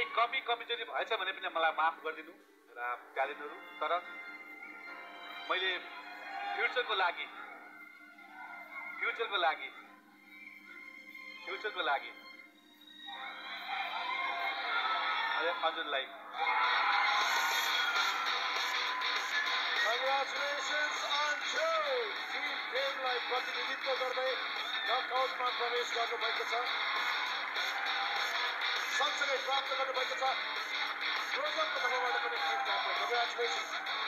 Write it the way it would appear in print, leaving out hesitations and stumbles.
केही कमी चाहिँ भएछ भने पनि मलाई माफ गरिदिनु र प्यालिनहरु तर मैले फ्युचरको लागि अर्जुनलाई Congratulations on Joe! Team टेमलाई प्रतिनिधित्व गर्दै नकआउटमा प्रवेश गर्नुभएको छ। सँगसँगै प्राप्त गर्नुभएको छ ब्रोन्जको तर्फबाट पनि टिम क्याप्टन। Congratulations!